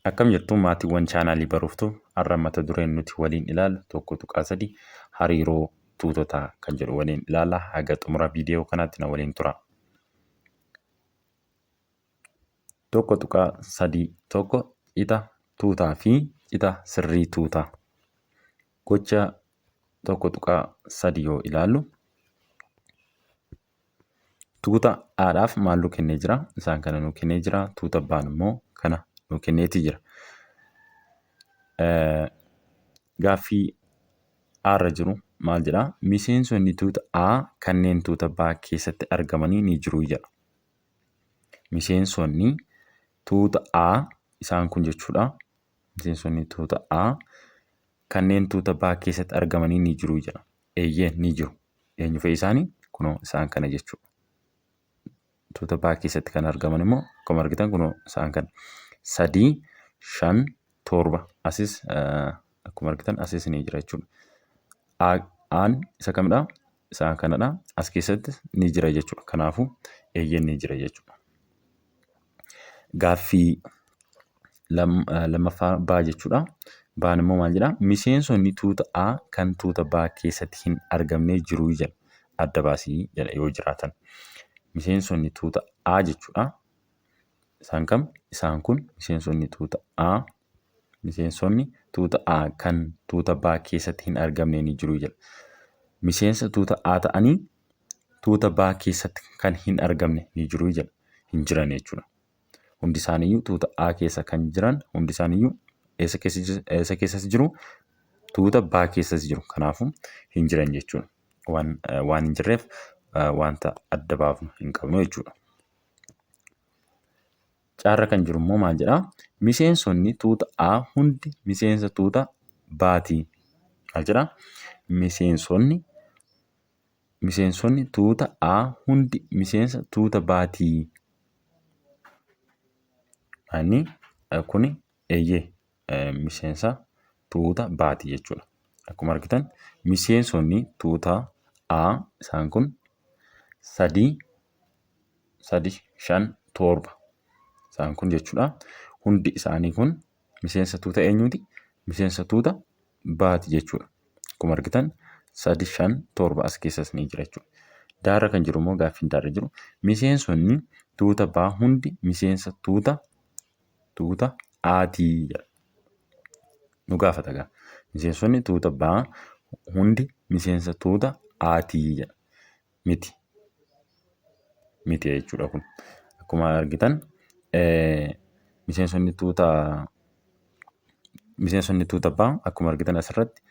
Akkam jirtu maatiiwwan chaanaalii Baruuftuu har'a mata dureen nuti waliin ilaallu 1.3 hariiroo tuutotaa kan jedhu waliin ilaalla. Haga xumura viidiyoo kanaatti na waliin tura. 1.31 Cita tuutaa fi cita sirrii tuutaa. Gocha 1.3 yoo ilaallu tuuta A'dhaaf maal nu kennee jira? Isaan kana nu kennee jira. Tuuta B'n immoo kana nu kenneeti jira. Gaaffii A irra jiru maal jedha? Miseensonni tuuta A kanneen tuuta B keessatti argamanii ni jiru jedha. Miseensonni tuuta A isaan kun jechuudha. Miseensonni tuuta A kanneen tuuta B keessatti argamanii ni jiru jedha. Eeyyee ni jiru. Eenyu fa'i isaanii? Kunoo isaan kana jechuudha. Tuuta B keessatti kan argaman immoo akkuma argitan kunoo isaan kana. 3, 5, 7 asis akkuma argitan asis ni jira jechuudha. A'n isa kamidha? Isaan kanadha. As keessatti ni jira jechuudha. Kanaafuu eeyyeen ni jira jechuudha. Gaaffii lammaffaa baa jechuudha. Baan immoo maal jedha? Miseensonni tuuta A kan tuuta B keessatti hin argamne jiru jedha. Adda baasii jedha yoo jiraatan. Miseensonni tuuta A jechuudha. Isaan kam? Isaan kun miseensonni tuuta A miseensonni tuuta A kan tuuta B keessatti hin argamne ni jiru jedha. Miseensa tuuta A ta'anii tuuta B keessatti kan hin argamne ni jiru jedha. Hin jiran jechuudha. Hundi isaaniiyyuu tuuta A keessa kan jiran hundi isaaniiyyuu eessa keessa keessas jiru? Tuuta B keessas jiru. Kanaafuu hin jiran jechuudha. Waan waan hin jirreef wanta adda baafnu hin qabnu jechuudha. Caarra kan jiru immoo maal jedhaa? Miseensonni tuuta A hundi miseensa tuuta B'ti. Maal jedhaa? Miseensonni Miseensonni tuuta A hundi miseensa tuuta B ti. Inni kuni eeyyee miseensa tuuta B ti jechuudha. Akkuma argitan miseensonni tuuta A isaan kun 3 3 5 7 isaan kun jechuudha. Hundi isaanii kun miseensa tuuta eenyuuti? Miseensa tuuta baati jechuudha. Akkuma argitan 3 5 7 as keessas ni jira jechuudha. Daarra kan jiru immoo gaaffiin daarra jiru miseensonni tuuta baa hundi miseensa tuuta tuuta aatii jedha. Nu gaafata gaa. Miseensonni tuuta baa hundi miseensa tuuta aatii jedha. Miti. Miti jechuudha kun. Akkuma argitan miseensonni tuuta miseensonni tuuta B akkuma argitan asirratti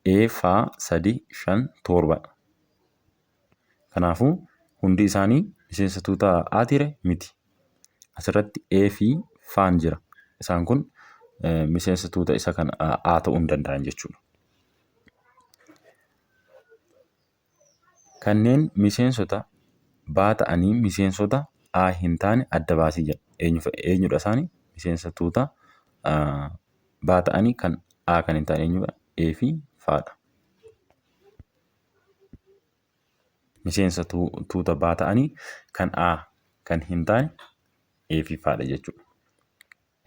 E, F, 3, 5, 7 dha. Kanaafuu hundi isaanii miseensa tuuta A tiire miti. Asirratti E fi F'n jira. Isaan kun miseensa tuuta isa kan A ta'uu hin danda'an jechuudha. Kanneen miseensota B ta'anii miseensota A hin taane adda baasii jedha. Eenyudha isaani? Miseensa tuuta B ta'anii kan A kan hin taane eenyudha? A fi F dha. Miseensa tuuta B ta'anii kan A kan hin taane A fi F dha jechuudha.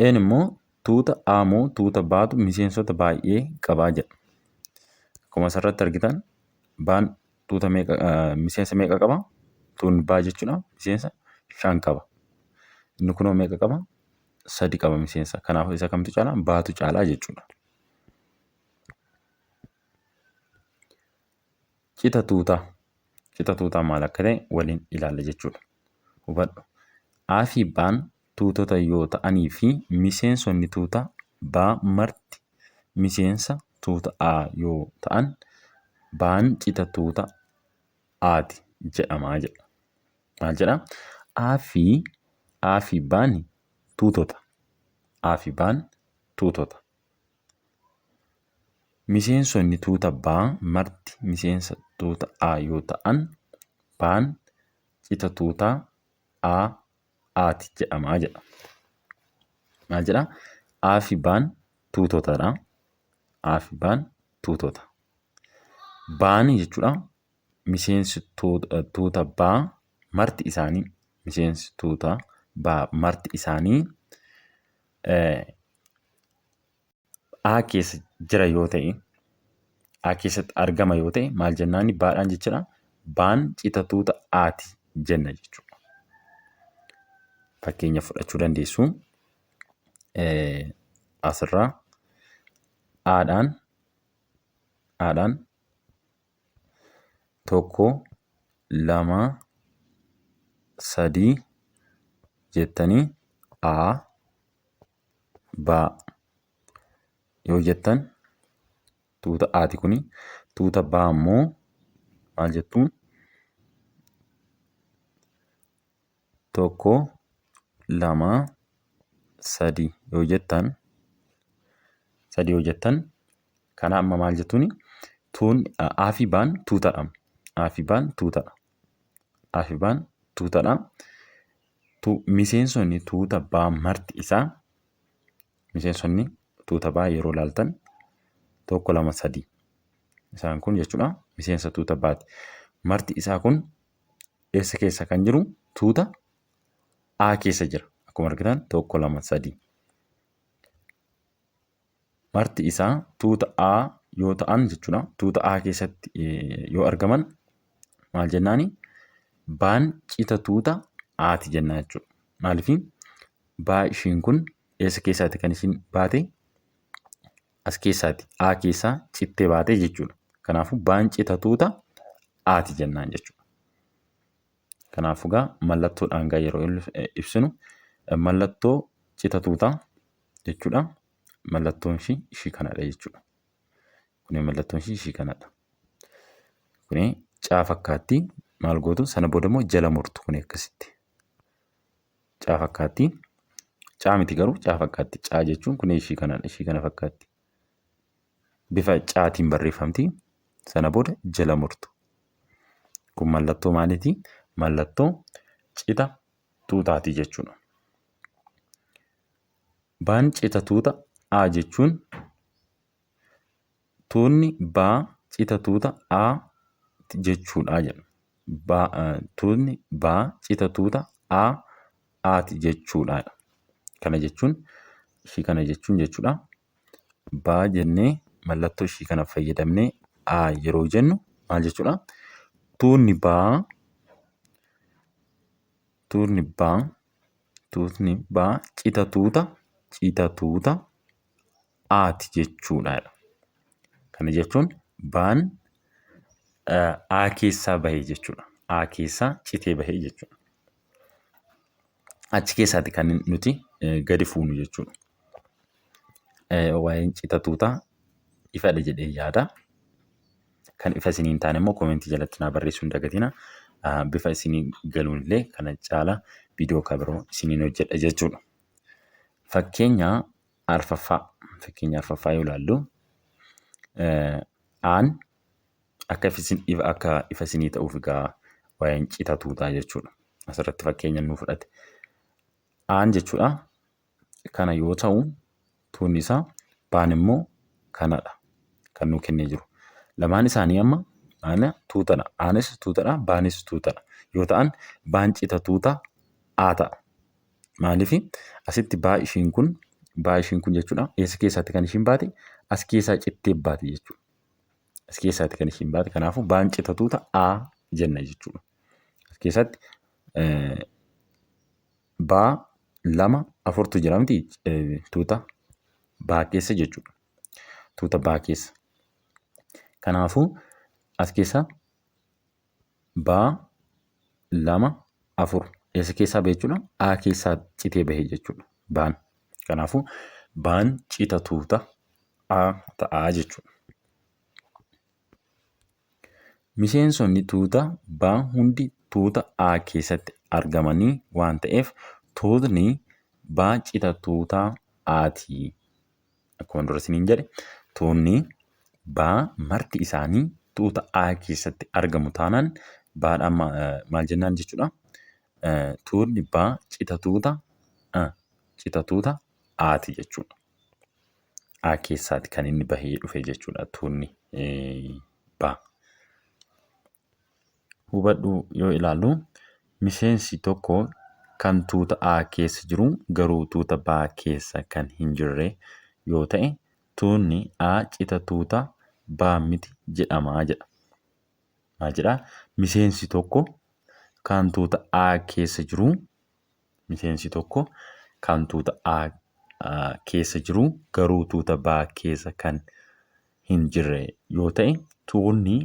Een immoo tuuta A moo tuuta B'tu miseensota baay'ee qabaa jedha. Akkuma asirratti argitan B'n tuuta meeqa miseensa meeqa qaba? Tuunni B jechuudha miseensa 5 qaba. Inni kunoo meeqa qaba? 3 qaba miseensa. Kanaafuu isa kamtu caalaa? B'tu caalaa jechuudha. Cita tuutaa. Cita tuutaa maal akka ta'e waliin ilaalla jechuudha. Hubadhu. A fi B'n tuutota yoo ta'anii fi miseensonni tuuta B marti miseensa tuuta A yoo ta'an B'n cita tuuta A'ti jedhama jedha. Maal jedha? A fi A fi B'n tuutota. A fi B'n tuutota. Miseensonni tuuta B marti miseensa tuuta A yoo ta'an B'n cita tuuta A A'ti jedhama jedha. Maal jedha? A fi B'n tuutotadha. A fi B'n tuutota. B'n jechuudha miseensi tuuta B marti isaanii miseensi tuuta B marti isaanii A keessa jira yoo ta'e, A keessatti argama yoo ta'e maal jennaani baadhaan jechuudha. Baan cita tuuta Aati jenna jechuudha. Fakkeenya fudhachuu dandeessu. Asirraa Aadhaan 1, 2, 3 jettanii A B yoo jettan tuuta Aati kuni. Tuuta B immoo maal jettu? 1, 2, 3 yoo jettan, 3 yoo jettan kana amma maal jettuuni? Tuun A fi B'n tuutadha. A fi B'n tuutadha. A fi B'n tuutadha. Miseensonni tuuta B marti isaa, miseensonni tuuta B yeroo ilaaltan 1, 2, 3 isaan kun jechuudha miseensa tuuta B'ti. Marti isaa kun eessa keessa kan jiru? Tuuta A keessa jira. Akkuma argitan 1, 2, 3. Marti isaa tuuta A yoo ta'an jechuudha. Tuuta A keessatti yoo argaman maal jennaani? Baan cita tuuta Aati jenna jechuudha. Maaliif baa ishiin kun eessa keessaati kan ishiin baate? As keessaati. A keessaa cittee baate jechuudha. Kanaafuu baan cita tuuta Aati jennaan jechuudha. Kanaafuu gaa mallattoodhaan gaa yeroo ibsinu mallattoo cita tuutaa jechuudha. Mallattoon ishii ishii kanadha jechuudha. Kuni mallattoon ishii ishii kanadha. Kuni caa fakkaatti maal gootu sana booda immoo jala murtu kuni akkasitti. Caa fakkaatti. Caa miti garuu caa fakkaatti. Caa jechuun kuni ishii kanadha. Ishii kana fakkaatti. Bifa caatiin barreeffamti. Sana booda jala murtu. Kun mallattoo maaliiti? Mallattoo cita tuutaati jechuudha. Baan cita tuuta A jechuun tuunni B cita tuuta A jechuudha jedha. Tuunni B cita tuuta A Aati jechuudha. Kana jechuun ishii kana jechuun jechuudha. B jennee mallattoo ishii kana fayyadamnee A yeroo jennu maal jechuudha? Tuunni B tuunni B tuutni B cita tuuta cita tuuta Aati jechuudha. Kana jechuun B'n A keessaa bahe jechuudha. A keessaa citee bahe jechuudha. Achi keessaati kan nuti gadi fuunu jechuudha. Waa'een cita tuutaa ifadha jedhee yaada. Kan ifa isinii hin taane immoo koomentii jalatti naa barreessuu hin dagatina. Bifa isinii galuun illee kana caala viidiyoo kan biroo isiniin hojjedha jechuudha. Fakkeenya arfaffaa. Fakkeenya arfaffaa yoo ilaallu aan akka ifa isinii ta'uuf egaa waa'een cita tuutaa jechuudha. Asirratti fakkeenya nu fudhate. Aan jechuudha kana yoo ta'u tuunni isaa baan immoo kanadha kan nuu kennee jiru. Lamaan isaanii amma maala tuutadha. Aanis tuutadha, baanis tuutadha. Yoo ta'an baan cita tuuta A ta'a. Maaliif asitti baa ishiin kun baa ishiin kun jechuudha eessa keessaatti kan ishiin baate as keessaa cittee baate jechuudha. As keessaatti kan ishiin baate kanaafuu baan cita tuuta A jenna jechuudha. As keessatti baa 2 4tu jira miti tuuta baa keessa jechuudha. Tuuta baa keessa. Kanaafuu as keessa baa 2 4 eessa keessaa bahe jechuudha? A keessaa citee bahe jechuudha. Baan. Kanaafuu baan cita tuuta A ta'aa jechuudha. Miseensonni tuuta B hundi tuuta A keessatti argamanii waan ta'eef tuutni B cita tuuta A'ti. Akkuma dura isiniin jedhe tuutni B marti isaanii tuuta A keessatti argamu taanaan B'dhaan maal jennaan jechuudha. Tuutni B cita tuuta cita tuuta A'ti jechuudha. A keessaati kan inni bahee dhufe jechuudha tuunni B. Hubadhu yoo ilaallu miseensi tokko kan tuuta A keessa jiru garuu tuuta B keessa kan hin jirre yoo ta'e Tuunni A cita tuuta B miti jedhama jedha. Maal jedhaa? Miseensi tokko kan tuuta A keessa jiru miseensi tokko kan tuuta A keessa jiru garuu tuuta B keessa kan hin jirre yoo ta'e tuunni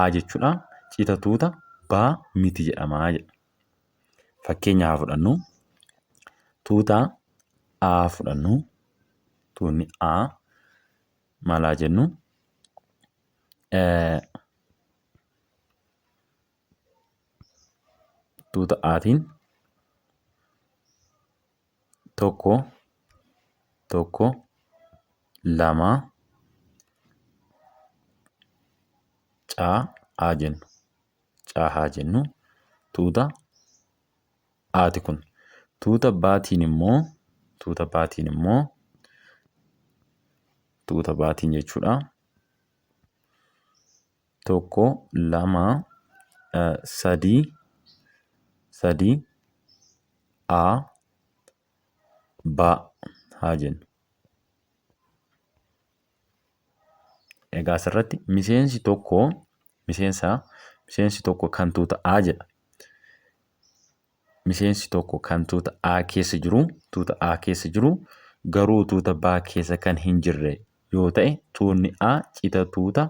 A jechuudha cita tuuta B miti jedhama jedha. Fakkeenya haa fudhannu. Tuuta A fudhannu. Tuunni A maal haa jennu? Tuuta Aatiin tokko tokko lama C haa jennu. C haa jennu. Tuuta Aati kun. Tuuta Baatiin immoo tuuta Baatiin immoo tuuta Baatiin jechuudha. Tokko lama sadii sadii A B haa jennu. Egaa asirratti miseensi tokko miseensa miseensi tokko kan tuuta A jedha. Miseensi tokko kan tuuta A keessa jiru tuuta A keessa jiru garuu tuuta B keessa kan hin jirre yoo ta'e tuunni A cita tuuta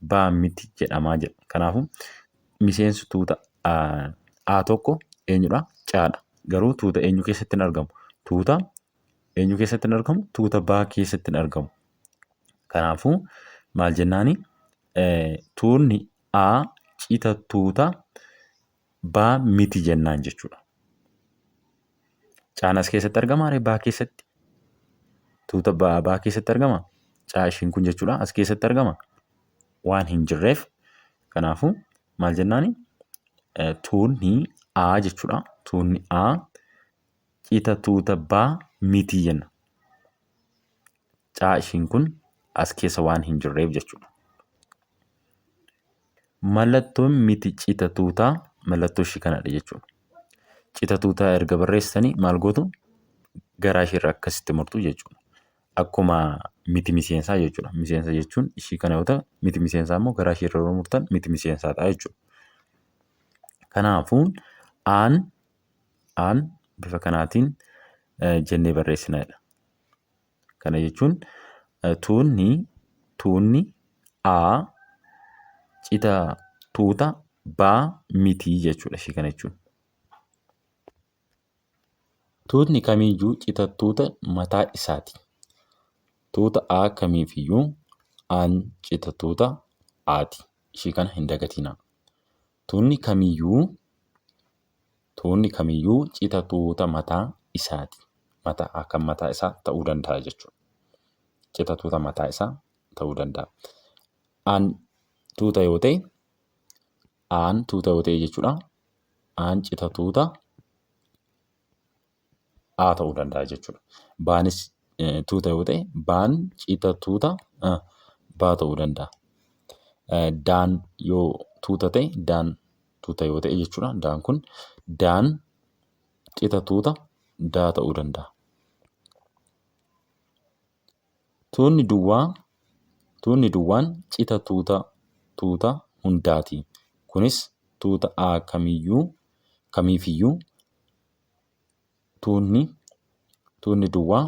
B miti jedhamaa jedha. Kanaafuu miseensi tuuta A tokko eenyudha? C dha. Garuu tuuta eenyu keessatti hin argamu? Tuuta eenyu keessatti hin argamu? Tuuta B keessatti hin argamu. Kanaafuu maal jennaani? Tuunni A cita tuuta B miti jennaan jechuudha. Caan as keessatti argamaa ree B keessatti? Tuuta B B keessatti argama? Caa ishiin kun jechuudha as keessatti argama? Waan hin jirreef kanaafuu maal jennaani? Tuunni A jechuudha. Tuunni A cita tuuta B miti jenna. Caa ishiin kun as keessa waan hin jirreef jechuudha. Mallattoon miti cita tuutaa mallattoo ishii kanadha jechuudha. Cita tuutaa erga barreessitanii maal gootu? Garaa isheerra akkasitti murtu jechuudha. Akkuma miti miseensaa jechuudha. Miseensa jechuun ishii kana yoo ta'u, miti miseensaa immoo garaa isheerra yeroo murtan miti miseensaa ta'a jechuudha. Kanaafuu aan aan bifa kanaatiin jennee barreessina. Kana jechuun tuunni tuunni A cita tuuta B miti jechuudha ishee kana jechuun. Tuutni kamiyyuu cita tuuta mataa isaati. Tuuta A kamiifiyyuu A'n cita tuuta A'ti. Ishee kana hin dagatinaa. Tuunni kamiyyuu Tuunni kamiyyuu cita tuuta mataa isaati. Mataa kan mataa isaa ta'uu danda'a jechuudha. Cita tuuta mataa isaa ta'uu danda'a. Aan tuuta yoo ta'e aan tuuta yoo ta'e jechuudha. Aan cita tuuta A ta'uu danda'a jechuudha. Baanis tuuta yoo ta'e baan cita tuuta B ta'uu danda'a. Daan yoo tuuta ta'e daan tuuta yoo ta'e jechuudha. Daan kun daan cita tuuta daa ta'uu danda'a. Tuunni duwwaa tuunni duwwaan cita tuuta tuuta hundaati. Kunis tuuta A kamiyyuu kamiifiyyuu tuunni tuunni duwwaa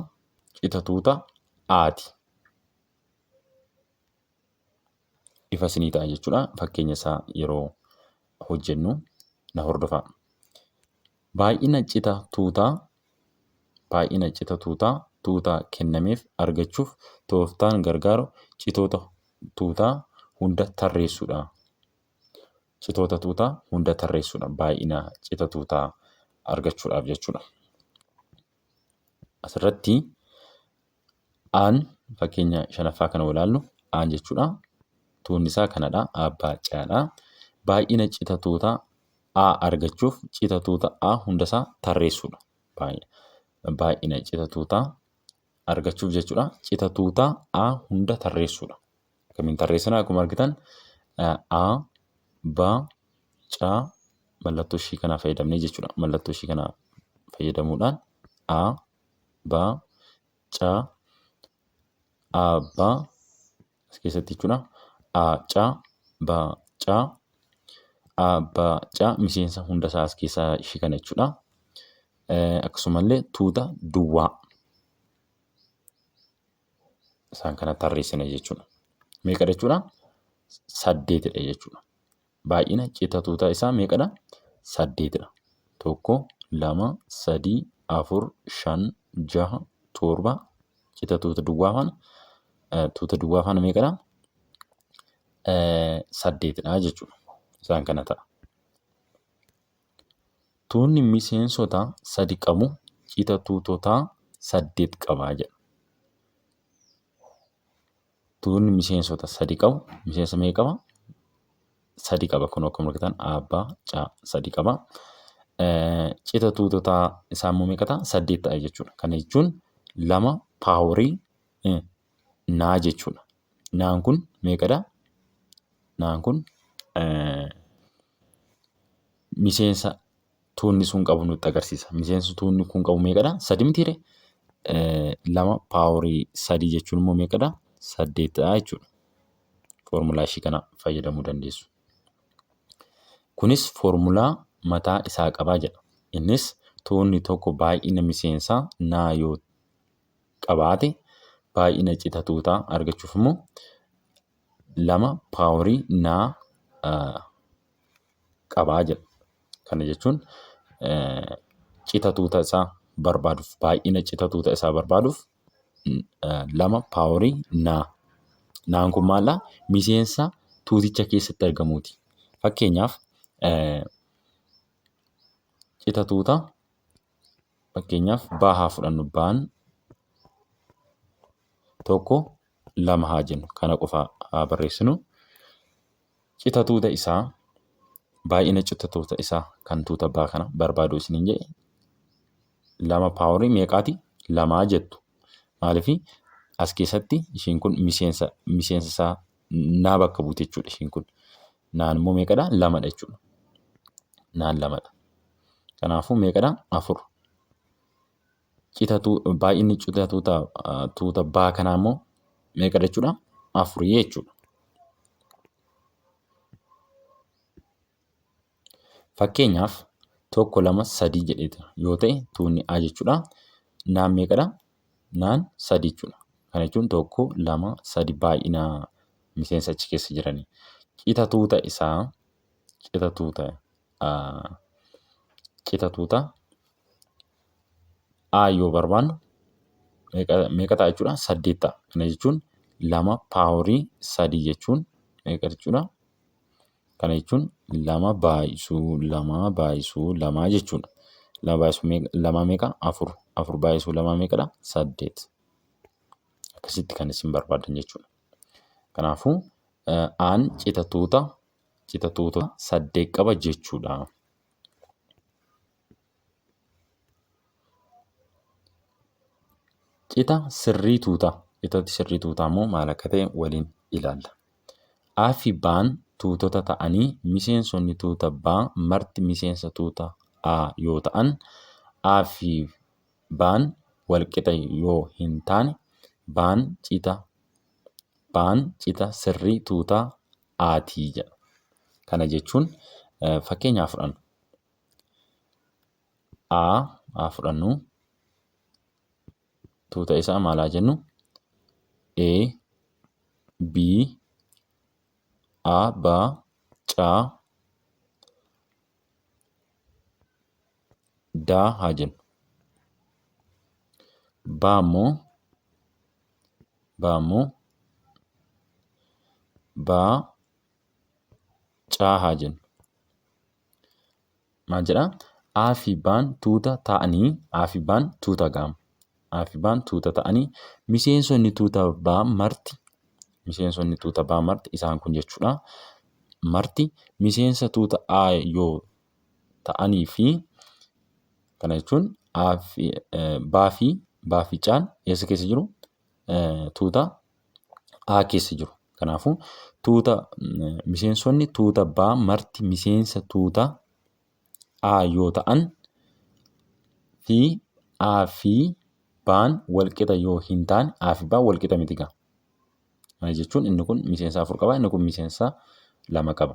cita tuuta A'ti. Ifa isinii ta'a jechuudha. Fakkeenya isaa yeroo hojjennu na hordofaa. Baay'ina cita tuutaa baay'ina cita tuutaa tuutaa kennameef argachuuf tooftaan gargaaru citoota tuutaa hunda tarreessuudha. Citoota tuutaa hunda tarreessuudha. Baay'ina cita tuutaa argachuudhaaf jechuudha. Asirratti aan fakkeenya shanaffaa kana yoo ilaallu aan jechuudha. Tuunni isaa kanadha. Abbaa caadha. Baay'ina cita tuutaa A argachuuf cita tuuta A hundasaa tarreessuudha. Baay'ina cita tuutaa argachuuf jechuudha. Cita tuutaa A hunda tarreessuudha. Akkamiin tarreessina? Akkuma argitan A, B, C mallattoo ishii kanaa fayyadamnee jechuudha. Mallattoo ishii kanaa fayyadamuudhaan A, B, C, A B as keessatti jechuudha. A C B C A B C miseensa hunda isaa as keessaa ishii kana jechuudha. Akkasumallee tuuta duwwaa isaan kana tarreessina jechuudha. Meeqadha jechuudha? Saddeetidha jechuudha. Baay'ina cita tuutaa isaa meeqadha? Saddeetidha. 1, 2, 3, 4, 5, 6, 7 cita tuuta duwwaa faana tuuta duwwaa faana meeqadha? Saddeetidha jechuudha. Isaan kana ta'a. Tuunni miseensota sadi qabu cita tuutotaa saddeet qaba jedha. Tuunni miseensota sadi qabu miseensa meeqa qaba? Sadi qaba. Kun akkuma argitan A, B, C sadi qaba. Cita tuutotaa isaa immoo meeqa ta'a? Saddeet ta'a jechuudha. Kana jechuun lama paaworii naa jechuudha. Naan kun meeqadha? Naan kun miseensa tuunni sun qabu nutti agarsiisa. Miseensi tuunni kun qabu meeqadha? Sadi mitiire? Lama paaworii sadii jechuun immoo meeqadha? Saddeetidha jechuudha. Foormulaa ishii kana fayyadamuu dandeessu. Kunis foormulaa mataa isaa qaba jedha. Innis tuunni tokko baay'ina miseensaa naa yoo qabaate baay'ina cita tuutaa argachuuf immoo lama paaworii naa qabaa jedha. Kana jechuun cita tuuta isaa barbaaduuf baay'ina cita tuuta isaa barbaaduuf lama paaworii naa. Naan kun maaldha? Miseensa tuuticha keessatti argamuuti. Fakkeenyaaf cita tuuta fakkeenyaaf baa haa fudhannu baan tokko lama haa jennu kana qofa haa barreessinu. Cita tuuta isaa baay'ina cita tuuta isaa kan tuuta baa kana barbaadu isiniin jedhe lama paaworii meeqaati? Lamaa jettu. Maaliif as keessatti ishiin kun miseensa miseensa isaa naa bakka buute jechuudha ishiin kun. Naan immoo meeqadha? Lamadha jechuudha. Naan lamadha. Kanaafuu meeqadha? Afur. Cita baay'inni cita tuuta tuuta baa kanaa immoo meeqadha jechuudha? Afurii jechuudha. Fakkeenyaaf tokko lama sadii jedheeta yoo ta'e tuunni A jechuudha. Naan meeqadha? Naan sadii jechuudha. Kana jechuun tokko lama sadi baay'ina miseensa achi keessa jiranii. Cita tuuta isaa cita tuuta cita tuuta A yoo barbaannu meeqa ta'a jechuudha? Saddeet ta'a. Kana jechuun lama paaworii sadii jechuun meeqa jechuudha? Kana jechuun lama baay'isuu lama baay'isuu lama jechuudha. Lama baay'isuu lama meeqa? Afur. Afur baay'isuu lama meeqadha? Saddeet. Akkasitti kan isin barbaadan jechuudha. Kanaafuu aan cita tuuta cita tuuta saddeet qaba jechuudha. Cita sirrii tuutaa. Cita sirrii tuutaa immoo maal akka ta'e waliin ilaalla. A fi B'n tuutota ta'anii miseensonni tuuta B marti miseensa tuuta A yoo ta'an, A fi B'n walqixa yoo hin taane B'n cita B'n cita sirrii tuuta A'ti jedha. Kana jechuun fakkeenya haa fudhannu. A haa fudhannu. Tuuta isaa maal haa jennu? A, B, A, B, C, D haa jennu. B immoo B immoo B, C haa jennu. Maal jedhaa? A fi B'n tuuta ta'anii A fi B'n tuuta gaama. A fi B'n tuuta ta'anii miseensonni tuuta B marti miseensonni tuuta B marti isaan kun jechuudha. Marti miseensa tuuta A yoo ta'anii fi kana jechuun A fi B fi B fi C'n eessa keessa jiru? Tuuta A keessa jiru. Kanaafuu tuuta miseensonni tuuta B marti miseensa tuuta A yoo ta'an fi A fi B'n walqixa yoo hin taane A fi B'n walqixa miti gaa. Kana jechuun inni kun miseensa 4 qaba, inni kun miseensa 2 qaba.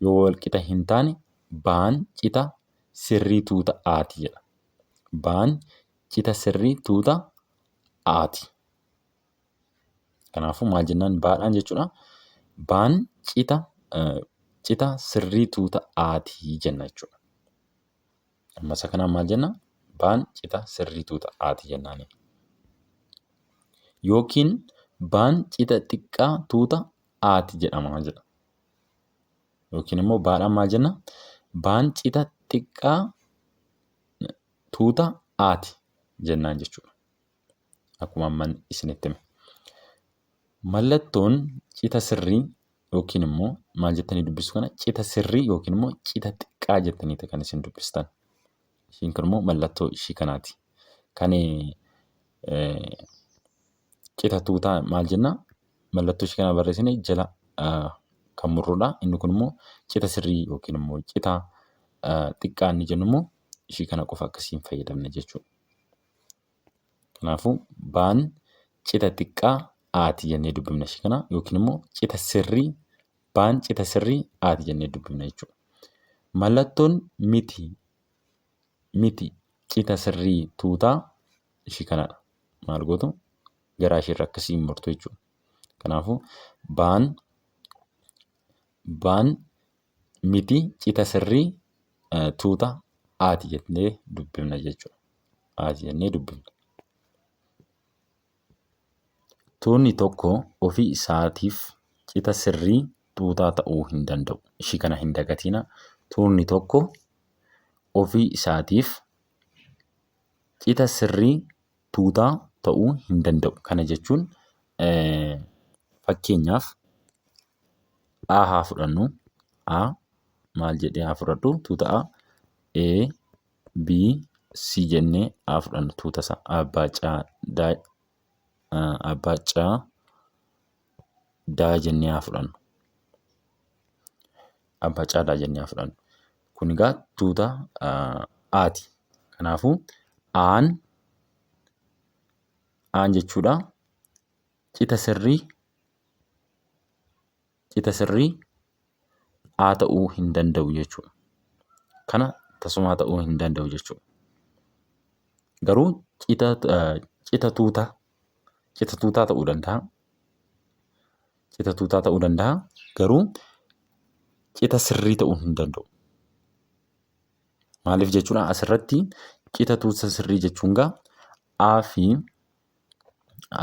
Yoo walqixa hin taane baan cita sirrii tuuta Aati jedha. Baan cita sirrii tuuta Aati. Kanaafuu maal jennaan baadhaan jechuudha. Baan cita cita sirrii tuuta Aati jenna jechuudha. Amma isa kanaan maal jenna? Baan cita sirrii tuuta Aati jennaani. Yookiin baan cita xiqqaa tuuta Aati jedhama jedha. Yookiin immoo baadhaan maal jenna? Baan cita xiqqaa tuuta Aati jennaan jechuudha. Akkuma amman isinitti hime. Mallattoon cita sirrii yookiin immoo maal jettanii dubbistu kana cita sirrii yookiin immoo cita xiqqaa jettaniiti kan isin dubbistan. Ishiin kun immoo mallattoo ishii kanaati. Kan cita tuutaa maal jenna? Mallattoo ishii kana barreessine jala kan murrudha. Inni kun immoo cita sirrii yookiin immoo cita xiqqaa inni jennu immoo ishii kana qofa akkasiin fayyadamna jechuudha. Kanaafuu baan cita xiqqaa aati jennee dubbifna ishii kana yookiin immoo cita sirrii baan cita sirrii aati jennee dubbifna jechuudha. Mallattoon miti miti cita sirrii tuutaa ishii kanadha. Maal gootu garaa isheerra akkasiin murtu jechuudha. Kanaafuu baan baan miti cita sirrii tuuta aati jennee dubbifna jechuudha. Aati jennee dubbifna. Tuunni tokko ofii isaatiif cita sirrii tuutaa ta'uu hin danda'u. Ishii kana hin dagatina. Tuunni tokko ofii isaatiif cita sirrii tuutaa ta'uu hin danda'u. Kana jechuun fakkeenyaaf A haa fudhannu. A maal jedhee haa fudhadhu? Tuuta A A B C jennee haa fudhannu tuuta isaa. A B C D A B C D jennee haa fudhannu. A B C D jennee haa fudhannu. Kun egaa tuuta Aati. Kanaafuu A'n A'n jechuudha cita sirrii cita sirrii A ta'uu hin danda'u jechuudha. Kana tasumaa ta'uu hin danda'u jechuudha. Garuu cita cita tuutaa cita tuutaa ta'uu danda'a. Cita tuutaa ta'uu danda'a. Garuu cita sirrii ta'uu hin danda'u. Maaliif jechuudha asirratti cita tuuta sirrii jechuun gaa A fi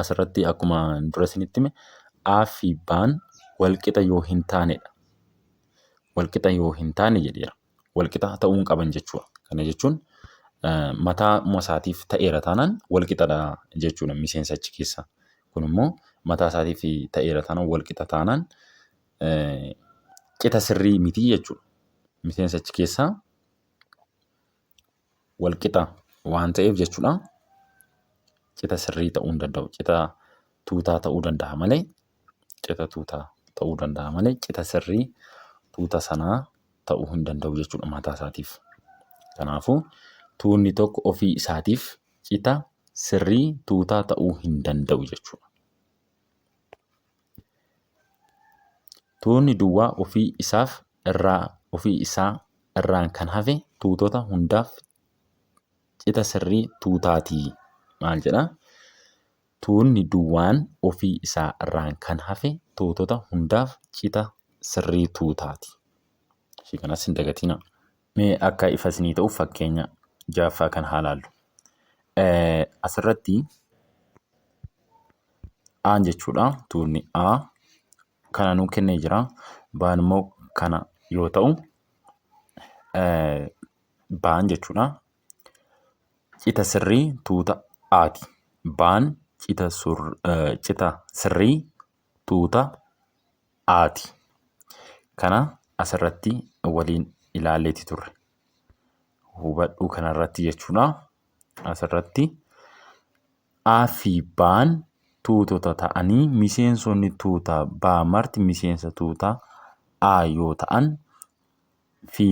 asirratti akkuma dura isinitti hime A fi B'n walqixa yoo hin taanedha. Walqixa yoo hin taane jedheera. Walqixa ta'uu hin qaban jechuudha. Kana jechuun mataa isaatiif ta'eera taanaan walqixadha jechuudha miseensa achi keessa. Kun immoo mataa isaatiif ta'eera taanaan walqixa taanaan cita sirrii miti jechuudha. Miseensa achi keessaa walqixa waan ta'eef jechuudha. Cita sirrii ta'uu hin danda'u. Cita tuutaa ta'uu danda'a malee cita tuutaa ta'uu danda'a malee cita sirrii tuuta sanaa ta'uu hin danda'u jechuudha mataa isaatiif. Kanaafuu tuunni tokko ofii isaatiif cita sirrii tuutaa ta'uu hin danda'u jechuudha. Tuunni duwwaa ofii isaaf irraa ofii isaa irraan kan hafe tuutota hundaaf cita sirrii tuutaati. Maal jedha? Tuunni duwwaan ofii isaa irraan kan hafe tuutota hundaaf cita sirrii tuutaati. Ishii kanas hin dagatinaa. Mee akka ifa isinii ta'uuf fakkeenya ja'affaa kan haa laallu. Asirratti A'n jechuudha. Tuunni A kana nuu kennee jira. B'n immoo kana yoo ta'u, B'n jechuudha. Cita sirrii tuuta A'ti. B'n cita sirrii tuuta A'ti. Kana asirratti waliin ilaalleeti turre. Hubadhuu kanarratti jechuudha. Asirratti A fi B'n tuutota ta'anii miseensonni tuuta B marti miseensa tuuta A yoo ta'an fi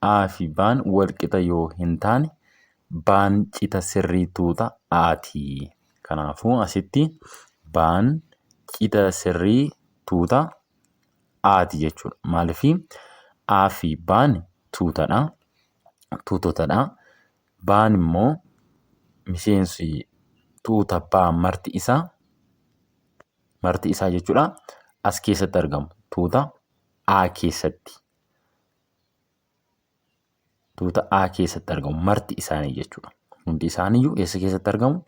A fi B'n walqixa yoo hin taane B'n cita sirrii tuuta A'ti. Kanaafuu asitti B'n cita sirrii tuuta A'ti jechuudha. Maaliif A fi B'n tuutadha. Tuutotadha. B'n immoo miseensi tuuta B marti isaa marti isaa jechuudha as keessatti argamu tuuta A keessatti. Tuuta A keessatti argamu marti isaanii jechuudha. Hundi isaaniiyyuu eessa keessatti argamu?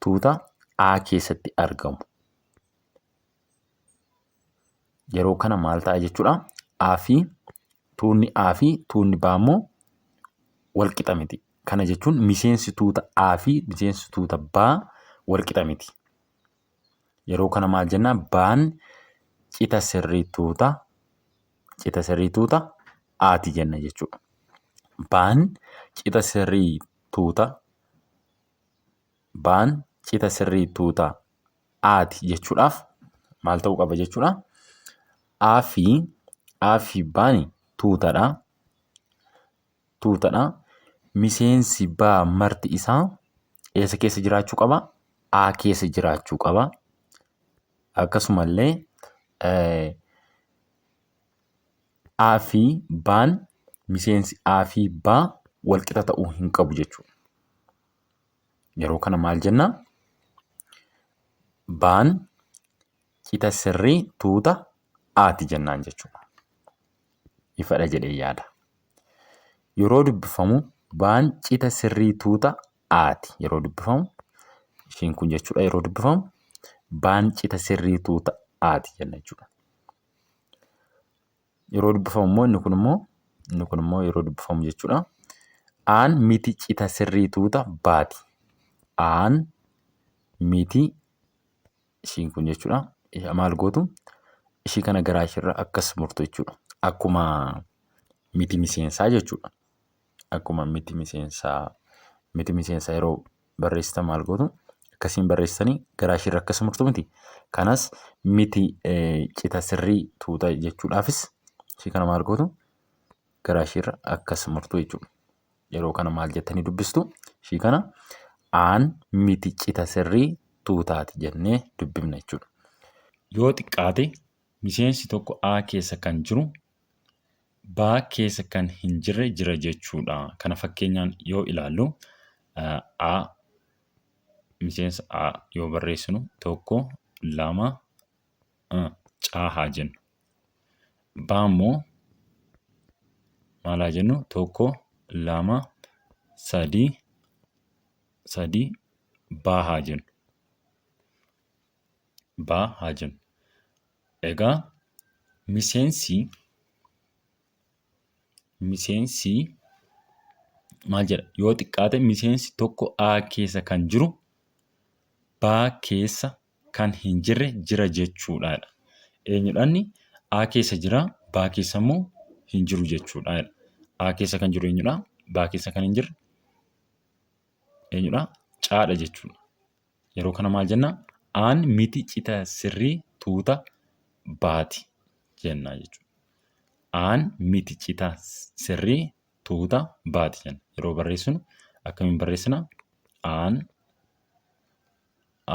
Tuuta A keessatti argamu. Yeroo kana maal ta'a jechuudha? A fi tuunni A fi tuunni B immoo wal qixa miti. Kana jechuun miseensi tuuta A fi miseensi tuuta B wal qixa miti. Yeroo kana maal jennaa? B'n cita sirrii tuuta cita sirrii tuuta A'ti jenna jechuudha. B'n cita sirrii tuuta B'n cita sirrii tuuta A'ti jechuudhaaf maal ta'uu qaba jechuudha? A fi A fi B'n tuutadha. Tuutadha. Miseensi B marti isaa eessa keessa jiraachuu qaba? A keessa jiraachuu qaba. Akkasumallee A fi B'n miseensi A fi B wal qixa ta'uu hin qabu jechuudha. Yeroo kana maal jenna? B'n cita sirrii tuuta A'ti jennaan jechuudha. Ifadha jedhee yaada. Yeroo dubbifamu B'n cita sirrii tuuta A'ti. Yeroo dubbifamu ishiin kun jechuudha yeroo dubbifamu B'n cita sirrii tuuta A'ti jenna jechuudha. Yeroo dubbifamu immoo inni kun immoo inni kun immoo yeroo dubbifamu jechuudha. Aan miti cita sirrii tuuta baati. Aan miti ishiin kun jechuudha. Maal gootu ishii kana garaa ishiirra akkas murtu jechuudha. Akkuma miti miseensaa jechuudha. Akkuma miti miseensaa miti miseensaa yeroo barreessitan maal gootu akkasiin barreessitanii garaa ishiirra akkas murtu miti. Kanas miti cita sirrii tuuta jechuudhaafis ishii kana maal gootu garaa ishiirra akkas murtu jechuudha. Yeroo kana maal jettanii dubbistu ishii kana aan miti cita sirrii tuutaati jennee dubbifna jechuudha. Yoo xiqqaate miseensi tokko A keessa kan jiru B keessa kan hin jirre jira jechuudha. Kana fakkeenyaan yoo ilaallu A miseensa A yoo barreessinu tokko lama C haa jennu. B immoo maal haa jennu tokko lama sadii sadii B haa jennu. B haa jennu. Egaa miseensi miseensi maal jedha yoo xiqqaate miseensi tokko A keessa kan jiru B keessa kan hin jirre jira jechuudha. Eenyudha inni A keessa jira B keessa immoo hin jiru jechuudha. A keessa kan jiru eenyudha? B keessa kan hin jirre eenyudha? Caadha jechuudha. Yeroo kana maal jenna? Aan miti cita sirrii tuuta baati jenna jechuudha. Aan miti cita sirrii tuuta baati jenna. Yeroo barreessinu akkamiin barreessina? Aan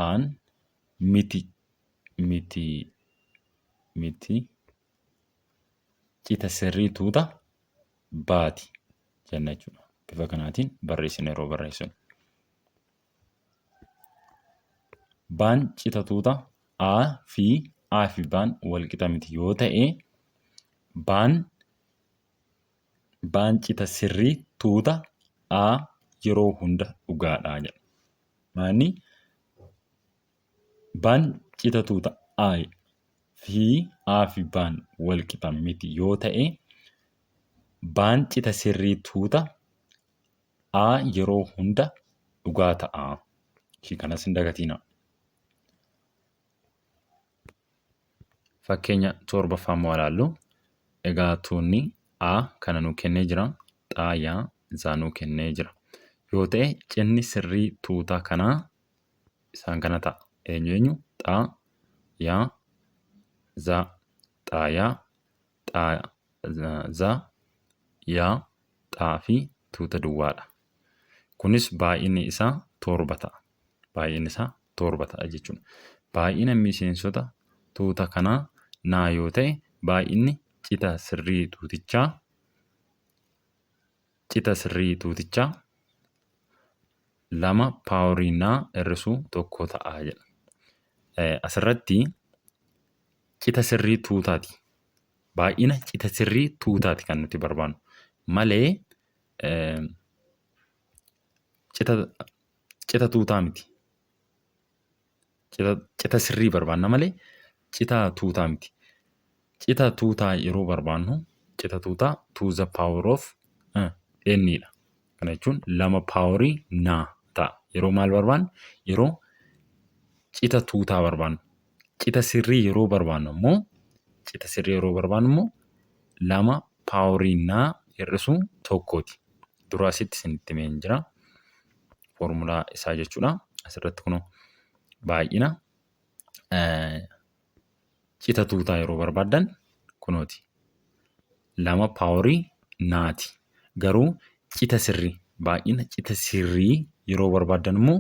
aan miti miti miti cita sirrii tuuta baati jenna jechuudha. Bifa kanaatiin barreessina yeroo barreessinu. Baan cita tuuta A fi A fi Baan wal qixa miti yoo ta'e Baan Baan cita sirrii tuuta A yeroo hunda dhugaadha jedha. Maanni Baan cita tuuta A fi A fi Baan wal qixa miti yoo ta'e Baan cita sirrii tuuta A yeroo hunda dhugaa ta'a. Ishii kanas hin dagatiina. Fakkeenya torbaffaa immoo ilaallu. Egaa tuunni A kana nuu kennee jira. X, Y, Z nuu kennee jira. Yoo ta'e cinni sirrii tuuta kanaa isaan kana ta'a. Eenyu eenyu? X, Y, Z. X, Y, X, Z, Y, X fi tuuta duwwaadha. Kunis baay'inni isaa torba ta'a. Baay'inni isaa torba ta'a jechuudha. Baay'ina miseensota tuuta kanaa naa yoo ta'e baay'inni cita sirrii tuutichaa cita sirrii tuutichaa 2 paaworii naa hir'isuu 1 ta'a jedha. Asirratti cita sirrii tuutaati. Baay'ina cita sirrii tuutaati kan nuti barbaannu malee cita tuutaa miti. Cita sirrii barbaanna malee cita tuutaa miti. Cita tuutaa yeroo barbaannu cita tuutaa to the power of n dha. Kana jechuun 2 paaworii n ta'a. Yeroo maal barbaannu? Yeroo cita tuutaa barbaannu. Cita sirrii yeroo barbaannu ammoo cita sirrii yeroo barbaannu immoo 2 paaworii n hir'isuu 1ti. Dura asitti isinitti himeen jira. Foormulaa isaa jechuudha. Asirratti kunoo baay'ina cita tuutaa yeroo barbaaddan kunooti. 2 paaworii naati. Garuu cita sirrii baay'ina cita sirrii yeroo barbaaddan immoo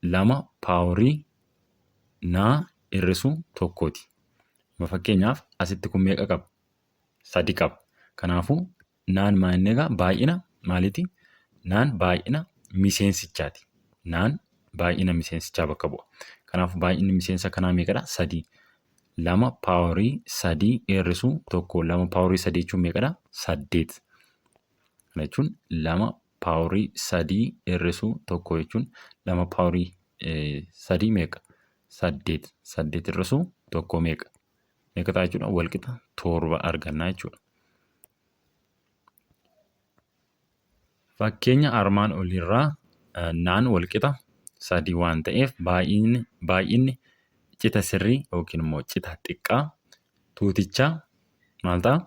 2 paaworii naa hir'isuu 1ti. Amma fakkeenyaaf asitti kun meeqa qaba? 3 qaba. Kanaafuu naan maal inni egaa baay'ina maaliiti? Naan baay'ina miseensichaati. Naan baay'ina miseensichaa bakka bu'a. Kanaafuu baay'inni miseensa kanaa meeqadha? 3. 2 paaworii 3 hir'isuu 1. 2 paaworii 3 jechuun meeqadha? 8. Kana jechuun 2 paaworii 3 hir'isuu 1 jechuun 2 paaworii 3 meeqa? 8. 8 hir'isuu 1 meeqa? Meeqa ta'a jechuudha? Walqixa 7 arganna jechuudha. Fakkeenya armaan oliirraa naan walqixa 3 waan ta'eef baay'inni cita sirrii yookiin immoo cita xiqqaa tuutichaa maal ta'a?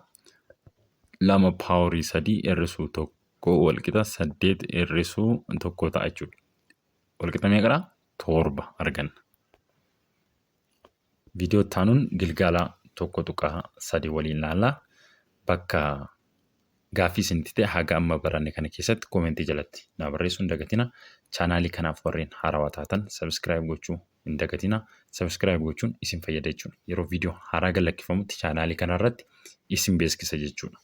2 paaworii 3 hir'isuu 1 walqixa 8 hir'isuu 1 ta'a jechuudha. Walqixa meeqadha? 7 arganna. Viidiyoo itti aanuun gilgaala 1.3 waliin ilaalla. Bakka gaaffii isinitti ta'e haga amma baranne kana keessatti koomentii jalatti naa barreessuu hin dagatina. Chaanaalii kanaaf warreen haarawaa taatan sabiskiraayib gochuu hin dagatina. Sabiskiraayib gochuun isin fayyada jechuudha. Yeroo viidiyoo haaraa gad lakkifamutti chaanaalii kanarratti isin beeksisa jechuudha.